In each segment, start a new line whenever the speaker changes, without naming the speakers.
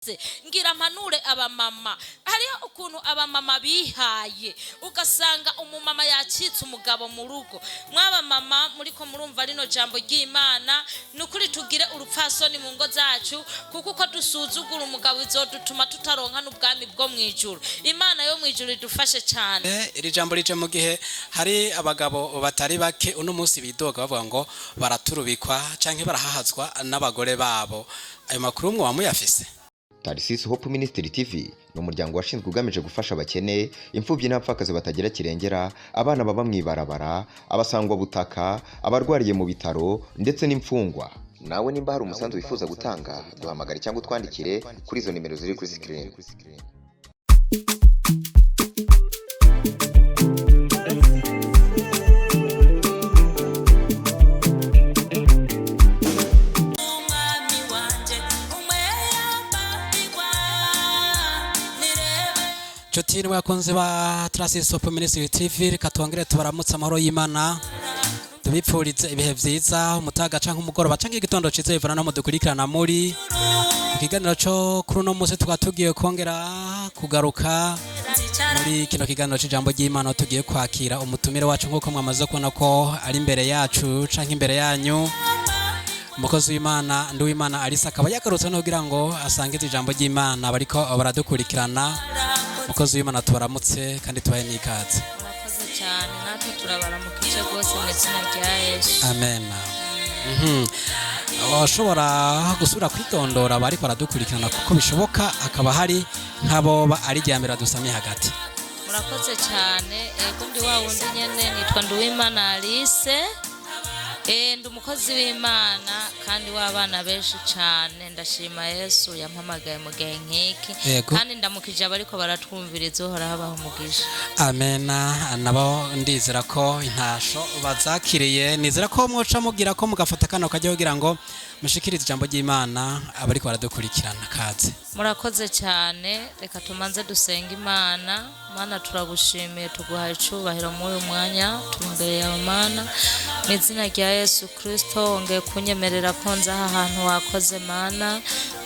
Ngira mpanure abamama. Hariho ukuntu abamama bihaye, ugasanga umumama yacitse umugabo mu rugo. Mw'abamama muriko murumva rino jambo ry'Imana, ni ukuri tugire urupfasoni mu ngo zacu, kuko uko dusuzugura umugabo bizodutuma tutaronka n'ubwami bwo mu ijuru. Imana yo mu ijuru idufashe cyane.
Iri jambo rije mu gihe hari abagabo batari bake uno munsi bidoga bavuga ngo baraturubikwa canke barahahazwa n'abagore babo. Ayo makuru mwoba muyafise?
Tarisisi Hope Ministry TV ni umuryango washinzwe ugamije gufasha abakene, imfubyi n'abapfakazi batagira kirengera, abana baba mu ibarabara, abasangwabutaka, abarwariye mu bitaro ndetse n'imfungwa. Nawe nimba hari umusanzu wifuza gutanga, duhamagare cyangwa utwandikire kuri izo nimero ziri kuri screen.
Umwami wanje umweyambarirwa nirebe.
Nshuti n'abakunzi ba Trasisi Hope Ministry TV, reka twongere tubaramutse amahoro y'Imana, tubipfurize ibihe vyiza, umutaga canke umugoroba canke igitondo ciza, bivana no mudukurikirana. Muri ikiganiro co kuri uno munsi tukaba tugiye kongera kugaruka muri kino kiganiro c'ijambo ry'Imana. Tugiye kwakira umutumire wacu, nk'uko mwamaze kubona ko ari imbere yacu canke imbere yanyu, umukozi w'Imana Nduwimana Alisa, akaba yagarutse no kugira ngo asangize ijambo ry'Imana bariko baradukurikirana. Umukozi w'Imana, tubaramutse kandi tubahe n'ikaze.
Murakoze cyane, natwe turabaramukije rwose mu izina rya Yesu.
Amen. Washobora gusubira kwitondora bariko baradukurikirana, kuko bishoboka hakaba hari nk'aboba ari irya mbere badusamye hagati.
Murakoze cyane. Ego, ndi wa wundi nyene, nitwa Nduwimana Alice. Ndi umukozi w'Imana kandi w'abana benshi cyane. Ndashima Yesu yampamagaye mu gihe nk'iki. Kandi ndamukije abariko baratwumviriza, Uhoraho abaha umugisha.
Amena. Nabo ndizera ko intasho bazakiriye. Nizera ko mwoca mubwira ko mugafata kano kajya kugira ngo mushikirize ijambo ry'Imana abariko baradukurikirana. Kaze.
Murakoze cyane. Reka tumanze dusenga Imana. Mana, turagushimiye, tuguhaye icubahiro muri uyu mwanya turi imbere yawe. Mana, mu izina rya Yesu Kirisito, wongeye kunyemerera ko nza aha hantu, wakoze Mana.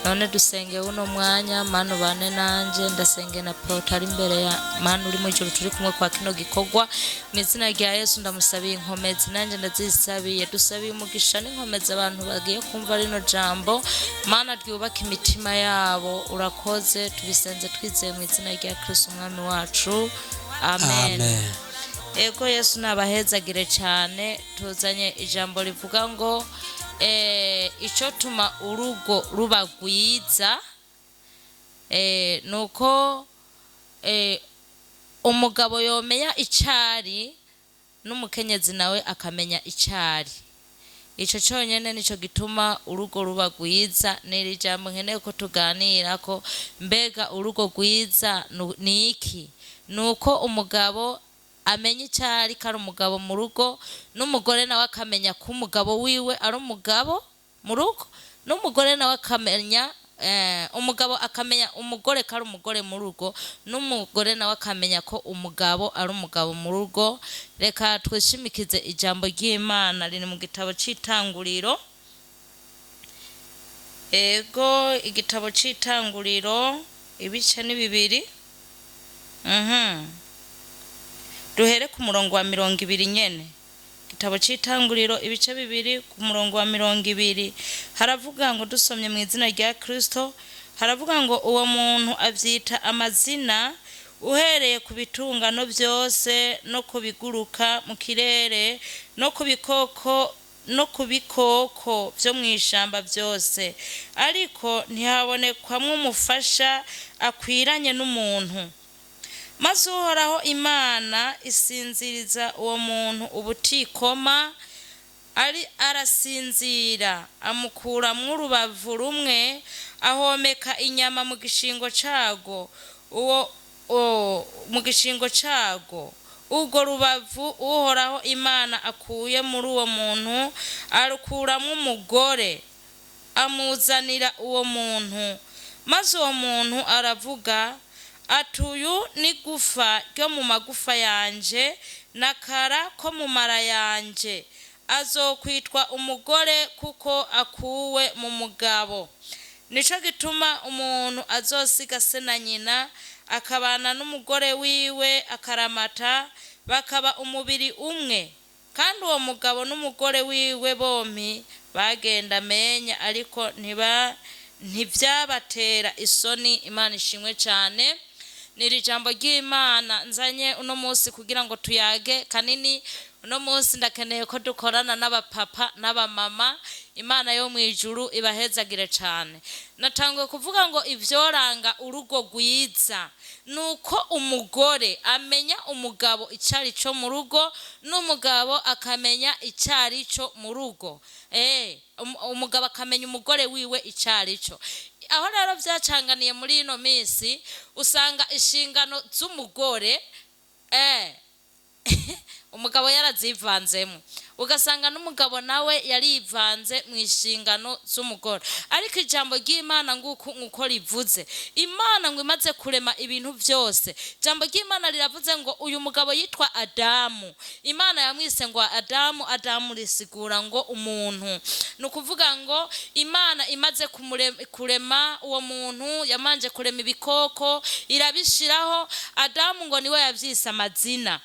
None dusenge uno mwanya, Mana, ubane nanjye. Ndasenge na Prota ari imbere ya Mana uri mu ijuru, turi kumwe kwa kino gikorwa. Mu izina rya Yesu ndamusabiye inkomezi, nanjye ndazisabiye. Dusabiye umugisha n'inkomezi abantu bagiye kumva rino jambo, Mana, ryubaka imitima yabo. Urakoze, tubisenze twizeye mu izina rya Kristo Umwami wacu, amen.
Amen.
Ego, Yesu nabahezagire cyane. Tuzanye ijambo rivuga ngo icyo tuma urugo ruba rwiza nuko umugabo yomenya icari n'umukenyezi nawe akamenya icari. Ico cyonyine nico gituma urugo ruba rwiza. Ni iri jambo nkeneye ko tuganira ko mbega urugo rwiza ni iki? Ni uko umugabo amenya icari ko ari umugabo mu rugo, n'umugore nawe akamenya ko umugabo wiwe ari umugabo mu rugo, n'umugore nawe akamenya umugabo akamenya umugore ko ari umugore mu rugo, n'umugore nawe akamenya ko umugabo ari umugabo mu rugo. Reka twishimikize ijambo ry'Imana riri mu gitabo c'Itanguriro. Ego, igitabo c'Itanguriro, ibice ni 2. Duhere ku murongo wa 20 nyene. Igitabo c'Itanguriro, ibice 2, ku murongo wa 20, haravuga ngo, dusomye mu izina rya Kristo, haravuga ngo: "Uwo muntu avyita amazina, uhereye ku bitungano byose no ku biguruka mu kirere no ku bikoko byo mu ishamba byose, ariko ntihabonekwamwo umufasha akwiranye n'umuntu. Maze Uhoraho Imana isinziriza uwo muntu ubutikoma, ari arasinzira, amukuramwo urubavu rumwe, ahomeka inyama mu gishingo cago, uwo mu gishingo cago. Urwo rubavu Uhoraho Imana akuye muri uwo muntu, arukuramwo umugore, amuzanira uwo muntu. Maze uwo muntu aravuga ati: 'Uyu ni gufa ryo mu magufa yanje n'akara ko mu mara yanje, azokwitwa umugore kuko akuwe mu mugabo.'" Nico gituma umuntu azosiga se na nyina, akabana n'umugore wiwe akaramata, bakaba umubiri umwe. Kandi uwo mugabo n'umugore wiwe bompi bagenda amenya, ariko ntibyabatera isoni. Imana ishimwe cyane. Ni iri jambo ry'Imana nzanye uno munsi kugira ngo tuyage kanini. Uno munsi ndakeneye ko dukorana n'abapapa n'abamama. Imana yo mu ijuru ibahezagire cyane. Natanguye kuvuga ngo ibyoranga urugo rwiza ni uko umugore amenya umugabo icyari cyo mu rugo, n'umugabo akamenya icyari cyo mu rugo. Umugabo akamenya umugore wiwe icyari cyo. Aho rero byacanganiye muri ino minsi, usanga inshingano z'umugore umugabo yarazivanzemo, ugasanga n'umugabo nawe yarivanze mu inshingano z'umugore. Ariko ijambo ry'Imana nguku nk'uko rivuze, Imana ngo imaze kurema ibintu byose, ijambo ry'Imana riravuze ngo uyu mugabo yitwa Adamu. Imana yamwise ngo Adamu. Adamu risigura ngo umuntu. Ni ukuvuga ngo Imana imaze kurema uwo muntu, yamanje kurema ibikoko irabishiraho. Adamu ngo niwe yabyise amazina.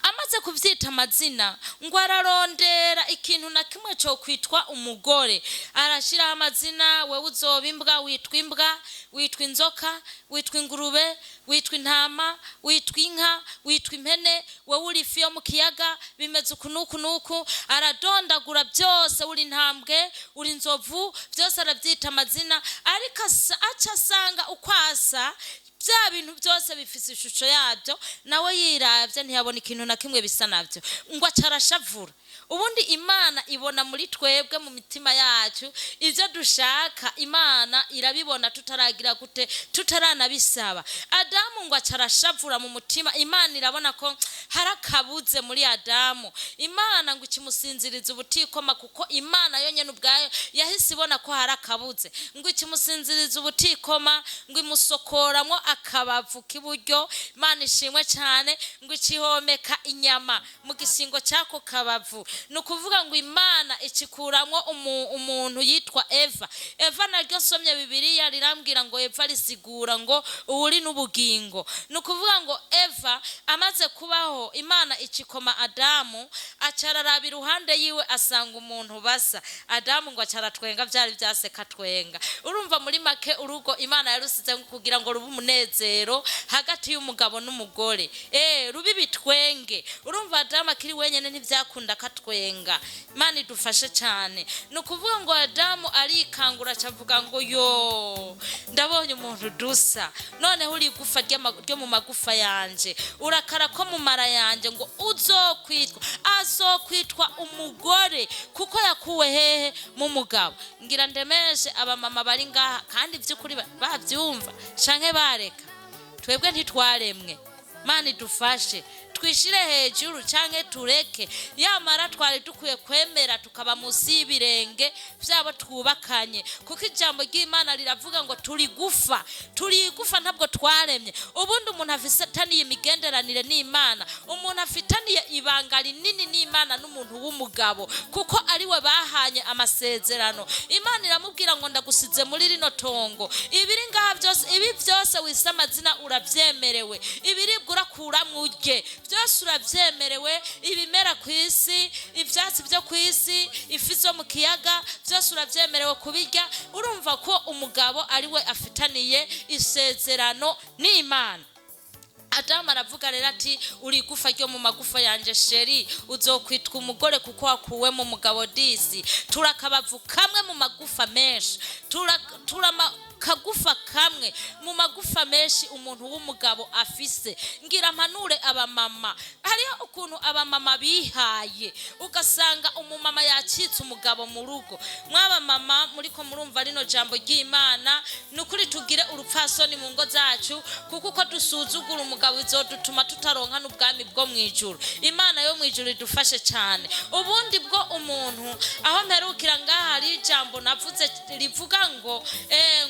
Amaze kubyita amazina, ngo ararondera ikintu na kimwe cyo kwitwa umugore, arashyiraho amazina: wewe uzoba imbwa, witwa imbwa, witwa inzoka, witwa ingurube, witwa intama, witwa inka, witwa impene, wowe uri ifi yo mu kiyaga, bimeze uku n'uku n'uku. Aradondagura byose, uri intambwe, uri inzovu, byose arabyita amazina. Ariko aca asanga uko asa, bya bintu byose bifise ishusho yabyo, nawe yiravye ntiyabona ikintu na kimwe bisa nabyo, ngo aca arashavura. Ubundi Imana ibona muri twebwe, mu mitima yacu, ibyo dushaka Imana irabibona tutaragira gute, tutaranabisaba. Adamu ngo aca arashavura mu mutima. Imana irabona ko hari akabuze muri Adamu. Imana ngo ikimusinziriza ubutikoma, kuko Imana yonyine ubwayo yahise ibona ko hari akabuze. Ngo ikimusinziriza ubutikoma, ngo imusokoramwo akabavu k'iburyo. Imana ishimwe cyane. Ngo ikihomeka inyama mu gishingo cy'ako kabavu. Ni ukuvuga ngo Imana ikikuramwo umuntu yitwa Eva. Eva naryo nsomye Bibiliya rirambwira ngo Eva risigura ngo uwuri n'ubugingo. Ni ukuvuga ngo Eva amaze kubaho, Imana ikikoma Adamu, acararaba iruhande yiwe asanga umuntu basa. Adamu ngo acaratwenga, byari byaseka twenga. Urumva muri make urugo Imana yarusize kugira ngo rube umunezero hagati y'umugabo n'umugore, rube ibitwenge. Urumva Adamu akiri wenyine ntibyakunda akatwenga. Imana idufashe cyane. Ni ukuvuga ngo Adamu arikangura, acavuga ngo: "Yo, ndabonye umuntu dusa, noneho uri igufa ryo mu magufa yanje, urakara ko mu mara yanjye, ngo uzokwitwa, azokwitwa umugore kuko yakuwe hehe? Mu mugabo." Ngira ndemeshe abamama bari ngaha, kandi by'ukuri babyumva canke bareka. Twebwe ntitwaremwe. Mana idufashe, twishire hejuru canke tureke, yamara twari dukwiye kwemera tukaba munsi y'ibirenge vyabo twubakanye, kuko ijambo ry'Imana riravuga ngo turi gufa, turi igufa, ntabwo twaremye. Ubundi umuntu afitaniye imigenderanire n'Imana, umuntu afitaniye ibanga rinini n'Imana n'umuntu w'umugabo, kuko ariwe bahanye amasezerano. Imana iramubwira ngo: "Ndagusize muri rino tongo, ibiri ngaha byose, ibi byose wise amazina urabyemerewe, ibiribwa urakuramwo urye, byose urabyemerewe, ibimera ku isi, ibyatsi byo ku isi, ifi zo mu kiyaga, byose urabyemerewe kubirya." Urumva ko umugabo ariwe afitaniye isezerano n'Imana. Adamu aravuga rero ati: "Uri igufa ryo mu magufa yanjye, chéri, uzokwitwa umugore kuko wakuwe mu mugabo." Disi turakabavu kamwe mu magufa menshi, turama kagufa kamwe mu magufa menshi umuntu w'umugabo afise. Ngira mpanure abamama. Hariho ukuntu abamama bihaye, ugasanga umumama yacitse umugabo mu rugo. Mw'abamama muriko murumva rino jambo ry'Imana, ni ukuri tugire urupfasoni mu ngo zacu, kuko uko dusuzugura umugabo bizodutuma tutaronka n'ubwami bwo mu ijuru. Imana yo mu ijuru idufashe cyane. Ubundi bwo umuntu, aho mperukira ngaha, hari ijambo navuze rivuga ngo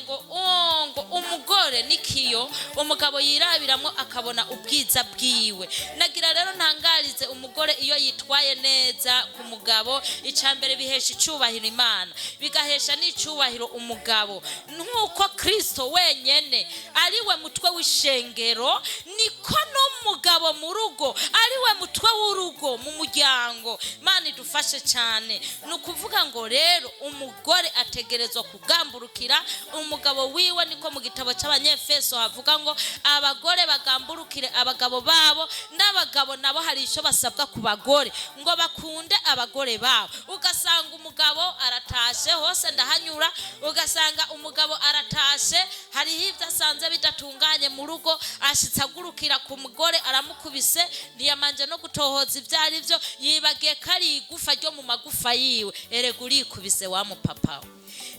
ngo oh, ngo umugore Umugore n'ikiyo umugabo yirabiramwo akabona ubwiza bwiwe. Nagira rero ntangarize umugore, iyo yitwaye neza ku mugabo, icya mbere bihesha icubahiro Imana, bigahesha n'icubahiro umugabo. Nk'uko Kristo wenyene ariwe mutwe w'ishengero, niko n'umugabo mu rugo ariwe mutwe w'urugo mu muryango. Imana idufashe cyane. Ni ukuvuga ngo rero umugore ategerezwa kugamburukira umugabo wiwe. Niko mu gitabo cy'Abanyefeso havuga ngo abagore bagamburukire abagabo babo, n'abagabo nabo hari icyo basabwa ku bagore, ngo bakunde abagore babo. Ugasanga umugabo aratashe, hose ndahanyura, ugasanga umugabo aratashe, hariho ibyo asanze bidatunganye mu rugo, ashitse agurukira ku mugore aramukubise, ntiyamanje no gutohoza ibyo ari byo, yibagiye ko ari igufa ryo mu magufa yiwe. Erega urikubise wa mupapa we,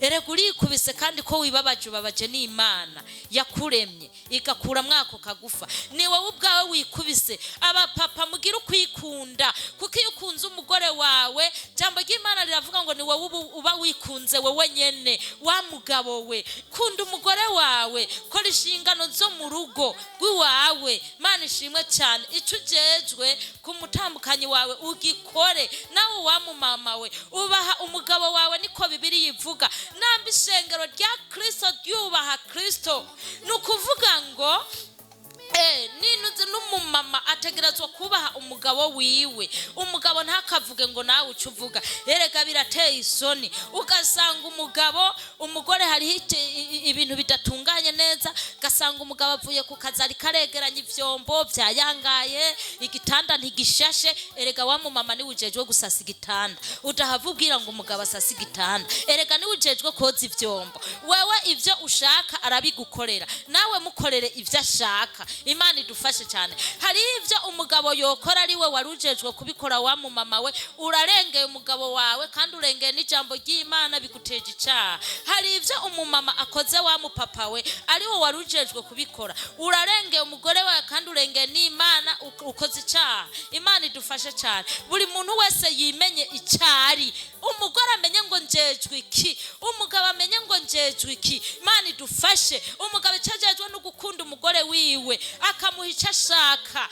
erega urikubise, kandi ko wibabaje ubabaje n'Imana yakuremye igakuramwo ako kagufa. Ni wowe ubwawe wikubise. Abapapa, mugire ukwikunda, kuko iyo ukunze umugore wawe, jambo ry'Imana riravuga ngo ni wowe uba wikunze wowe nyene. Wa mugabo we, kunda umugore wawe, kora inshingano zo mu rugo rw'iwawe. Mana ishimwe cyane. Icyo ujejwe ku mutambukanyi wawe ugikore. Nawe wa mumama we, ubaha umugabo wawe, niko Bibiliya ivuga. Namba ishengero rya Kristo ryubaha Kristo, ni ukuvuga ngo ninuze n'umumama ategerezwa kubaha umugabo wiwe. Umugabo ntakavuge ngo nawe uca uvuga. Erega birateye isoni, ugasanga umugabo, umugore hariho ibintu bidatunganye neza, ugasanga umugabo avuye ku kazi ariko aregeranya ivyombo byayangaye, igitanda ntigishashe. Erega wa mumama, niwe ujejwe gusasa igitanda, udahava ubwira ngo umugabo asase igitanda. Erega niwe ujejwe koza ivyombo. Wewe ivyo ushaka arabigukorera, nawe mukorere ivyo ashaka. Imana idufashe cyane. Hariho ibyo umugabo yokora ari we wari ujejwe kubikora. Wa mumama we, urarengeye umugabo wawe kandi urengeye n'ijambo ry'Imana, biguteje icaha. Hari ibyo umumama akoze, wa mupapa we, ari we wari ujejwe kubikora, urarengeye umugore wawe kandi urengeye n'Imana, ukoze icaha. Imana idufashe cyane. Buri muntu wese yimenye icari. Umugore amenye ngo njejwe iki, umugabo amenye ngo njejwe iki. Imana idufashe. Umugabo icyo ajejwe no gukunda umugore wiwe, akamuha icyo ashaka,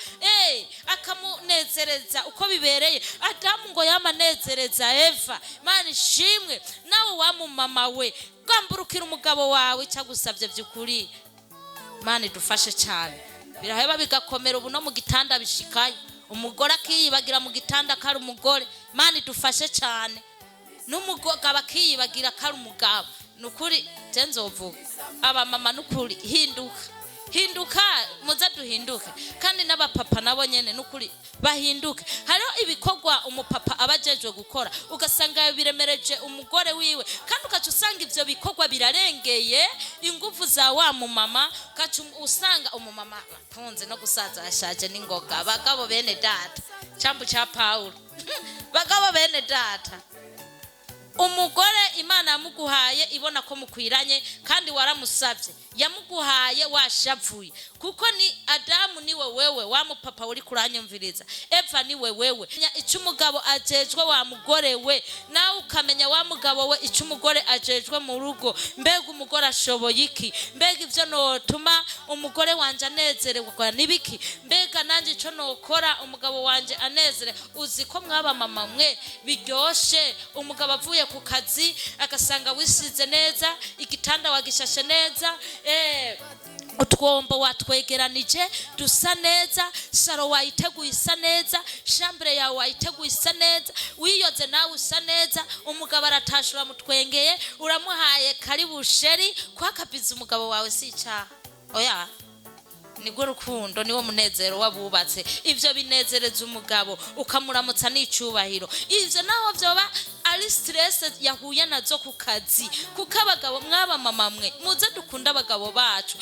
akamunezereza uko bibereye. Adamu ngo yamanezereza Eva. Imana ishimwe. Nawe wa mumama we, gamburukira umugabo wawe icyo agusabye by'ukuri. Imana idufashe cyane. Biraheba bigakomera, ubu no mu gitanda bishikayo, umugore akiyibagira mu gitanda ko ari umugore. Imana idufashe cyane. N'umugabo akiyibagira ko ari umugabo. Ni ukuri je nzovuga, abamama, n'ukuri hinduka, hinduka, muze duhinduke. Kandi n'abapapa nabo nyene n'ukuri bahinduke. Hariho ibikorwa umupapa aba ajejwe gukora, ugasanga biremereje umugore wiwe, kandi ugaca usanga ivyo bikorwa birarengeye inguvu za wa mumama. Ugaca usanga umumama akunze no gusaza, yashaje n'ingoga. Bagabo bene data, cambu ca Pawulo, bagabo bene data, umugore Imana yamuguhaye ibona ko mukwiranye, kandi waramusabye, yamuguhaye washavuye, kuko ni Adamu niwe wewe wa mupapa uri kuranyumviriza, Eva niwe wewe. Menya icyo umugabo ajejwe, wa mugore we, nawe ukamenya, wa mugabo we, icyo umugore ajejwe mu rugo. Mbega umugore ashoboye iki? Mbega ibyo notuma umugore wanje anezererwa nibiki? Mbega nanjye icyo nokora umugabo wanje anezere? Uzi ko mwaba mama mwe biryoshe, umugabo avuye ku kazi agasanga wisize neza, igitanda wagishashe neza, utwombo watwegeranije dusa neza, salon wayiteguye isa neza, chambre yawe wayiteguye isa neza, wiyoze nawe usa neza, umugabo aratashe, uramutwengeye, uramuhaye karibu chéri. Kwakabiza umugabo wawe si icyaha, oya, nibwo rukundo, niwo munezero w'abubatse. Ibyo binezereza umugabo, ukamuramutsa n'icyubahiro. Ibyo naho byoba ari stress yahuye nazo ku kazi. Kuko abagabo, mwaba mama mwe, muze dukunde abagabo bacu.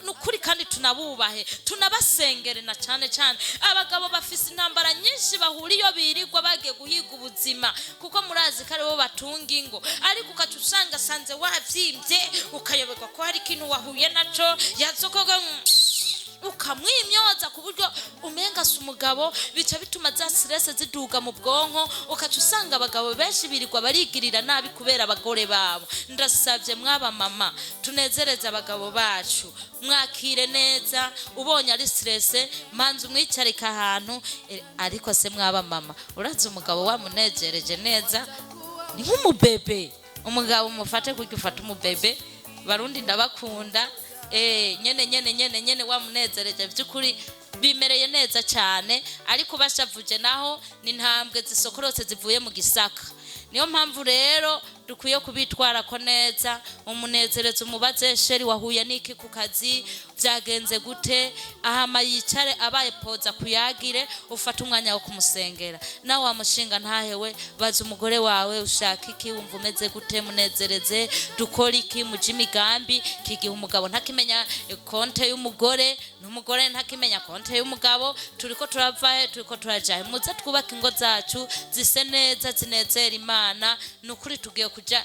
Ni ukuri, kandi tunabubahe, tunabasengere. Na cyane cyane abagabo bafise intambara nyinshi bahura iyo birirwa bagiye guhiga ubuzima, kuko murazi ko aribo batunga ingo. Ariko ukaca usanga asanze wavyimbye, ukayoberwa ko hari ikintu wahuye naco, yazokoga. Ukamwimyoza ku buryo umenga si umugabo, bica bituma za stress ziduga mu bwonko, ukaca usanga abagabo benshi birirwa barigirira nabi kubera abagore babo. Ndasabye mwaba mama, tunezereze abagabo bacu, mwakire neza. Ubonye ari stress, manza umwicarika ahantu. Ariko se mwaba mama, urazi umugabo wamunejereje neza ni nk'umubebe. Umugabo umufate kurya ufata umubebe. Barundi ndabakunda. Nyene nyene nyene nyene wamunezereje by'ukuri bimereye neza cyane. Ariko bashavuje naho ni intambwe zisokorotse zivuye mu gisaka. Niyo mpamvu rero dukwiye kubitwara ko neza, umunezereza, umubaze: "Chéri, wahuye n'iki ku kazi? Byagenze gute?" Ahama yicare abaye poza kuyagire, ufate umwanya wo kumusengera. Nawe wamushinga ntahewe, baza umugore wawe: "Ushaka iki? Wumva umeze gute? Munezereze, dukora iki? Muje imigambi." Kigihe umugabo ntakimenya konte y'umugore, n'umugore ntakimenya konte y'umugabo. Turiko turava he? Turiko turaja he? Muze twubake ingo zacu zise neza, zinezera Imana. Ni ukuri tugiye kuja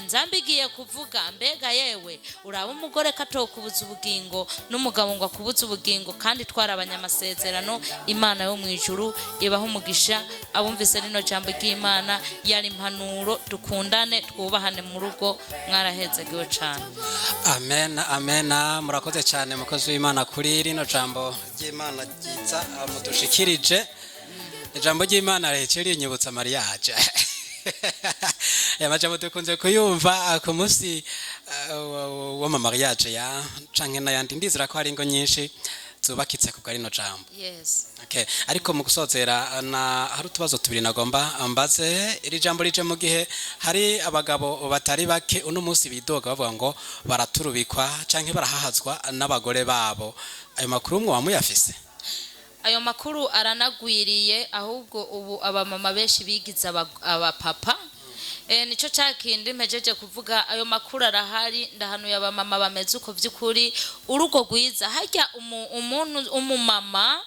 nzambi igiye kuvuga. Mbega yewe, uraba umugore katokubuza ubugingo, n'umugabo ngo akubuze ubugingo, kandi twarabanye amasezerano. Imana yo mu ijuru ibaho umugisha abumvise rino jambo ry'Imana, yari impanuro. Dukundane, twubahane mu rugo. Mwarahezegewe cane.
Amen, amen. Murakoze cyane, mukozi w'Imana, kuri rino jambo ry'Imana ryiza mudushikirije. Ijambo ry'Imana rihece rinyibutsa mariage. Aya majambo dukunze kuyumva ku munsi w'ama mariage ya canke n'ayandi. Ndizera ko hari ingo nyinshi zubakitse ku bwa rino jambo.
Yes.
Okay. Ariko mu gusozera na hari utubazo tubiri nagomba mbaze. Iri jambo rije mu gihe hari abagabo batari bake uno munsi bidoga bavuga ngo baraturubikwa canke barahahazwa n'abagore babo. Ayo makuru mwe wamuyafise?
Ayo makuru aranagwiriye. Ahubwo ubu abamama benshi bigize abapapa. Nico ca kindi mpejeje kuvuga, ayo makuru arahari. Ndahanuye abamama bameze uko, vy'ukuri urugo rwiza harya umuntu umumama,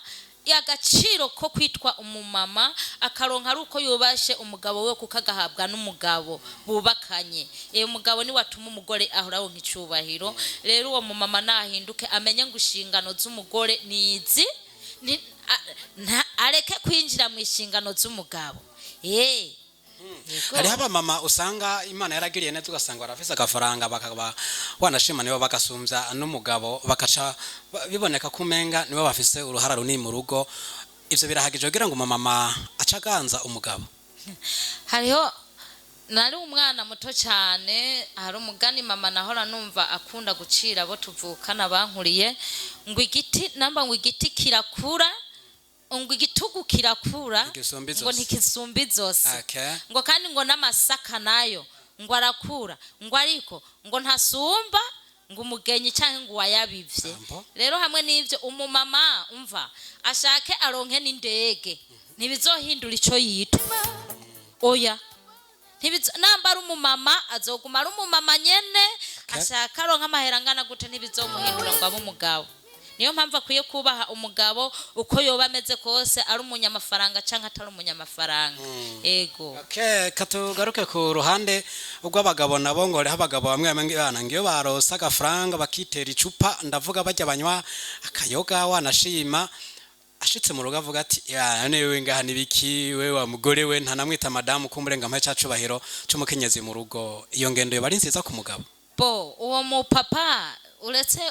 agaciro ko kwitwa umumama akaronka ari uko yubashe umugabo we, kuko agahabwa n'umugabo bubakanye. Umugabo ni watuma umugore ahora aronka icubahiro. Rero uwo mumama nahinduke, amenye ngo inshingano z'umugore ni izi, areke kwinjira mu inshingano z'umugabo. Yego.
Hariho abamama usanga Imana yaragiriye neza, ugasanga barafise agafaranga, bakaba wanashima nibo bagasumbya n'umugabo, bakaca biboneka ko umenga nibo bafise uruhara runini mu rugo. Ivyo birahagije kugira ngo umumama ace aganza umugabo?
Hariho, nari umwana muto cyane, hari umugani mama nahora numva akunda gucira abo tuvukana bankuriye, ngo igiti namba, ngo igiti kirakura, ngo igitugu kirakura
Ntigisumba
ngo
izosi.
Ntikisumba izosi. Ngo kandi ngo n'amasaka nayo ngo arakura, ngo ariko ngo ntasumba ngo umugenyi cyangwa ngo uwayabivye.
Ambo.
Rero hamwe n'ibyo, umumama umva ashake aronke n'indege, ntibizohindura ico yitwa. Oya, namba ari umumama azoguma ari umumama nyene. Ashaka aronke amahera angana gute, ntibizomuhindura ngo abe umugabo. Niyo mpamvu akwiye kubaha umugabo uko yoba ameze kose, ari umunyamafaranga canke atari umunyamafaranga. Ego.
Okay, katugaruke ku ruhande rw'abagabo nabo. Ngo hariho abagabo bamwe bamwe bana ngiyo baronse agafaranga bakitera icupa, ndavuga bajya banywa akayoga, wanashima ashitse mu rugo avuga ati: "Ya newe ngaha nibiki we wa mugore we?" Ntanamwita madamu, kumurenga mpa cacubahiro c'umukenyezi mu rugo. Iyo ngendo yoba ari nziza ku mugabo?
Bo uwo mupapa,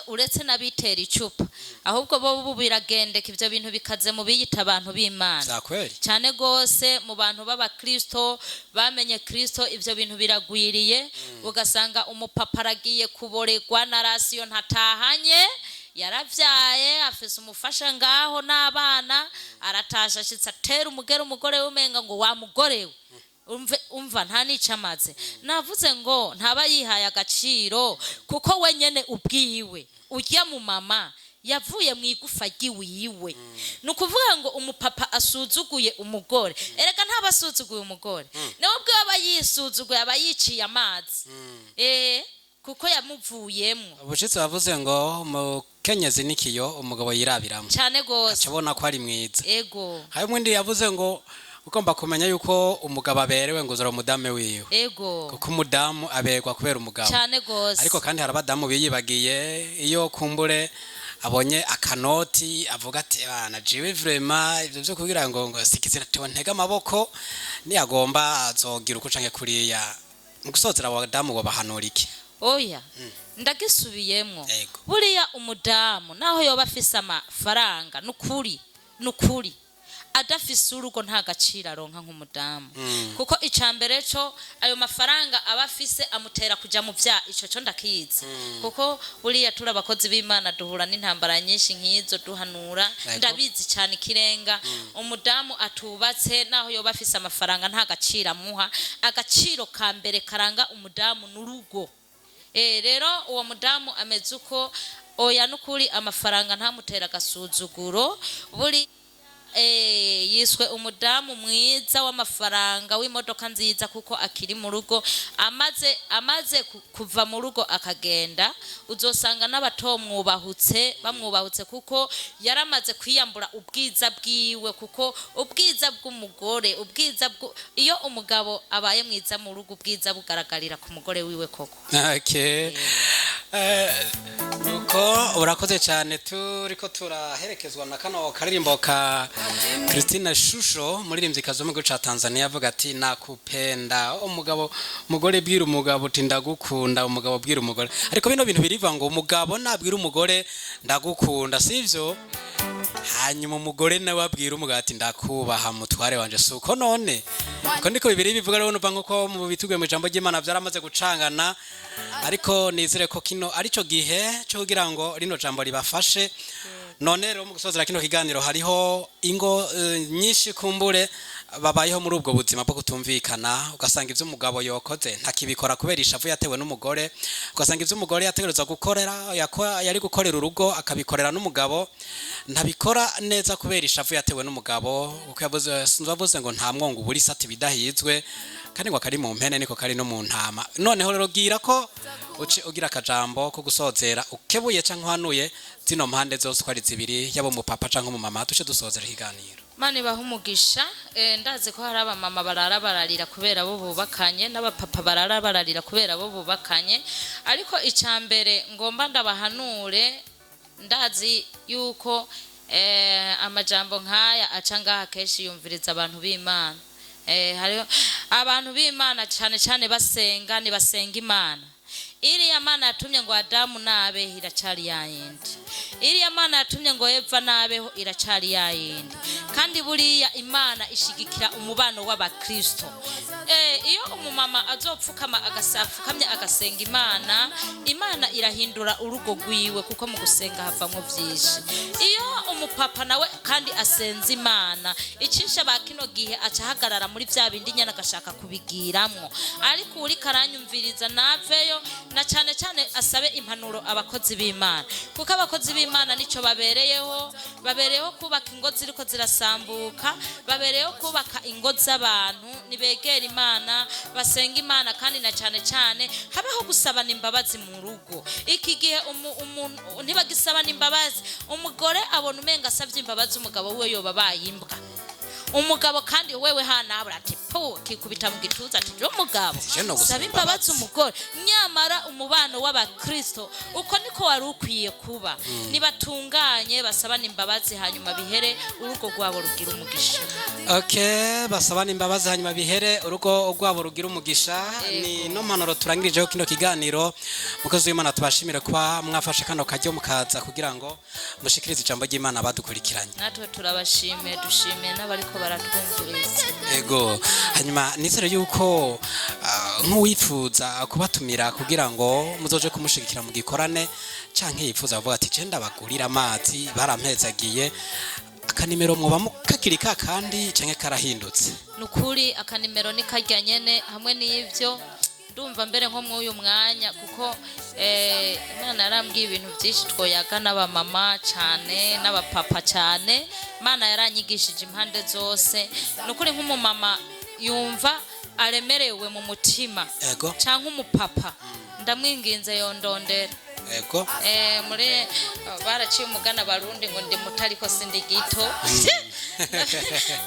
uretse n'abitera icupa, ahubwo bo ubu biragendeka, ibyo bintu bikaze mu biyita abantu b'Imana.
Vya kweli?
Cyane gose, mu bantu b'abakristo bamenye Kristo ibyo bintu biragwiriye. Ugasanga umupapa aragiye kuboregwa na ration ntatahanye, yaravyaye, afise umufasha ngaho n'abana, aratasha, ashitse atera umugere umugore we, umenga ngo wa mugore we, umve, umva nta n'ico amaze. Navuze ngo ntaba yihaye agaciro, kuko we nyene ubwiwe ujya mu mama yavuye mu igufa ry'iwiwe. Ni ukuvuga ngo umupapa asuzuguye umugore, erega ntaba asuzuguye umugore, nawe ubwiwe aba yisuzuguye, aba yiciye amazi, kuko yamuvuyemwo.
Ubushitsi bavuze ngo umukenyezi n'ikiyo umugabo yirabiramo.
Cyane gose.
Acabona ko ari mwiza.
Ego.
Hari umwindi yavuze ngo ugomba kumenya yuko umugabo aberewe ngo uzora umudame wiwe, kuko umudamu aberwa kubera umugabo.
Cyane gose.
Ariko kandi hari abadamu biyibagiye, iyo kumbure Abonye akanoti avuga ati: "Bana, jewe vraiment ivyo vyo kugira ngo sikizira ntega amaboko, niyagomba azogira uko canke kuriya." Mu gusozera, abadamu babahanura iki?
Oya, ndagisubiyemwo.
Ego.
Buriya umudamu naho yoba afise amafaranga, nukuri nukuri, adafise urugo nta gaciro aronka nk'umudamu, kuko ica mbere co ayo mafaranga aba afise amutera kuja mu vyaha. Ico co ndakizi, kuko buriya turi abakozi b'Imana duhura n'intambara nyinshi nk'izo duhanura. Ndabizi cyane ikirenga. Umudamu atubatse naho yoba afise amafaranga nta gaciro amuha. Agaciro ka mbere karanga umudamu n'urugo. Rero uwo mudamu ameze uko, oya, nukuri amafaranga ntamutera agasuzuguro. Buri yiswe umudamu mwiza w'amafaranga, w'imodoka nziza, kuko akiri mu rugo. Amaze kuva mu rugo akagenda, uzosanga n'abatomwubahutse bamwubahutse, kuko yaramaze kwiyambura ubwiza bwiwe, kuko ubwiza bw'umugore, ubwiza iyo umugabo abaye mwiza mu rugo, ubwiza bugaragarira ku mugore wiwe koko.
Okay. Nuko urakoze cyane. Turiko turaherekezwa na kano karirimbo ka Christina Shusho, muririmvyikazi wo mu gihugu ca Tanzania, avuga ati: "Nakupenda." Umugabo, umugore bwira umugabo uti: "Ndagukunda." Umugabo bwira umugore. Ariko bino bintu biriva ngo umugabo nabwira umugore "ndagukunda", sivyo? Hanyuma umugore nawe abwira umugabo ati: "Ndakubaha mutware wanje." Suko none ko niko bibiri bivuga. Rero numva nkuko mu bitubwiye mu ijambo ry'Imana byaramaze gucangana, ariko nizere ko kino arico gihe cyo kugira ngo rino jambo ribafashe. None rero mu gusozera kino kiganiro, hariho ingo nyinshi kumbure babayeho muri ubwo buzima bwo kutumvikana, ugasanga ivyo umugabo yokoze ntakibikora kubera ishavu yatewe n'umugore, ugasanga ivyo umugore yategerezwa gukorera yari gukorera urugo akabikorera n'umugabo ntabikora neza kubera ishavu yatewe n'umugabo, kuko yavuze, sinzi, wavuze ngo nta mwongo ubura isati bidahizwe, kandi ngo akari mu mpene niko kari no mu ntama. Noneho rero gira ko uce ugira akajambo ko gusozera, ukebuye canke uhanuye zino mpande zose uko ari zibiri, yaba umupapa canke umumama, duce dusozera ikiganiro.
Mani baha umugisha. Ndazi ko hari abamama barara bararira kubera bo bubakanye, n'abapapa barara bararira kubera bo bubakanye. Ariko icya mbere ngomba ndabahanure, ndazi yuko amajambo nk'aya aca ngaha kenshi yumviriza abantu b'Imana. Hariho abantu b'Imana cyane cyane basenga, nibasenga Imana. Iriya Mana yatumye ngo Adamu nabeho iracari yayindi. Iriya Mana yatumye ngo Eva nabeho iracari yayindi. Kandi buriya Imana ishigikira umubano w'abakristo. Iyo umumama azopfukama agasapfukamye agasenga Imana, Imana irahindura urugo rwiwe, kuko mu gusenga havamwo vyinshi. Iyo umupapa nawe kandi asenze Imana, icisha ba kino gihe aca ahagarara muri vya bindi nyene agashaka kubigiramwo. Ariko uriko aranyumviriza naveyo, na cane cane asabe impanuro abakozi b'Imana, kuko abakozi b'Imana nico babereyeho. Babereyeho kubaka ingo ziriko zirasambuka, babereyeho kubaka ingo z'abantu. Nibegera Imana, basenga Imana, kandi na cane cane habeho gusabana imbabazi mu rugo. Iki gihe umuntu ntibagisabana imbabazi. Umugore abona umenga asabye imbabazi umugabo wiwe yoba abaye imbwa. Umugabo kandi wewe hanabura ati pu, kikubita mu gituza ati: "Je umugabo
Je no gusaba
saba imbabazi umugore." Nyamara umubano w'abakristo uko niko wari ukwiye kuba. Nibatunganye basabane imbabazi, hanyuma bihere, urugo rwabo rugira umugisha.
Okay, basabana imbabazi hanyuma bihere, urugo rwabo rugira umugisha. Ni no mpanuro turangirijeho kino kiganiro. Mukozi w'Imana, tubashimire kuba mwafashe kano karyo mukaza kugira ngo mushikirize ijambo ry'Imana badukurikiranye.
Natwe turabashimiye, dushimiye n'abariko baratwumviriza.
Ego, hanyuma nizere yuko nk'uwifuza kubatumira kugira ngo muzoje kumushigikira mu gikorane, canke yifuza kuvuga ati: "Je ndabagurira amazi, barampezagiye", akanimero mwoba kakiri ka kandi canke karahindutse?
Nukuri akanimero ni karya nyene. Hamwe n'ivyo ndumva mbere nko mw'uyu mwanya, kuko Imana yarambwiye ibintu byinshi twoyaga n'abamama cyane n'abapapa cyane. Imana yaranyigishije impande zose. Nukuri nk'umumama yumva aremerewe mu mutima canke umupapa, ndamwinginze yondondera. Muri baraciye umugana abarundi ngo ndi muto ariko sindi gito,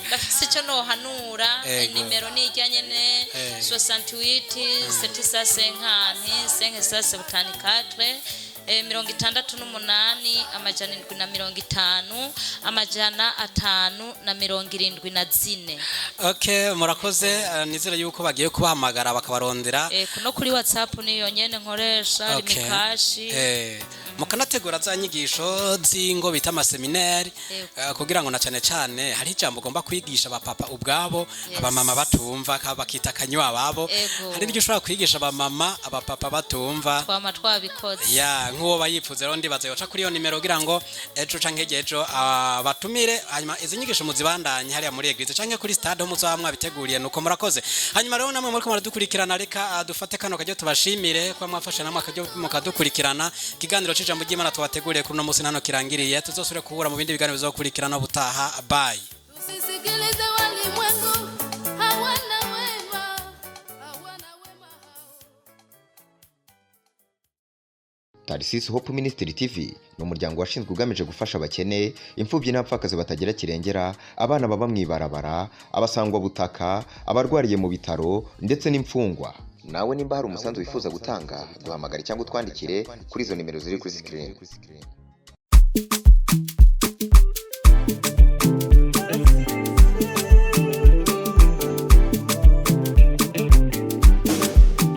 ndafise icyo nohanura. Nimero ni ijya nyene, 68 750 574. 68 750 574.
Okay, murakoze. Nizere yuko bagiye kubahamagara bakabarondera.
No kuri WhatsApp niyo nyene nkoresha. Rimikashi.
Mukanategura za nyigisho z'ingo bita amaseminari, kugira ngo na cane cane hari ijambo ugomba kwigisha abapapa ubwabo, abamama batumva, bakita akanywa ababo. Hari n'iryo ushobora kwigisha abamama abapapa batumva.
Twama twabikoze.
Ya, nk'uwo bayipfuze rero ndibaza yoca kuri iyo nimero kugira ngo ejo canke hirya ejo batumire, hanyuma izi nyigisho muzibandanye hariya muri église canke kuri stade aho muzoba mwabiteguriye. Nuko murakoze. Hanyuma rero namwe muriko muradukurikirana, reka dufate kano karyo tubashimire kuba mwafashe namwe akaryo mukadukurikirana. Ikiganiro c'ijambo ry'Imana tubateguriye kuri uno munsi nano kirangiriye. Tuzosubire guhura mu bindi biganiro bizokurikirana ubutaha. Bye.
Tusisikilize walimwengu, hawana wema, hawana wema hao.
Tarisisi Hope Ministry TV ni umuryango washinzwe ugamije gufasha abakene, imfubyi n'abapfakazi batagira kirengera, abana baba mu ibarabara, abasangwabutaka, abarwariye mu bitaro ndetse n'imfungwa. Nawe nimba hari umusanzu wifuza gutanga, duhamagare cyangwa utwandikire kuri izo nimero ziri kuri screen.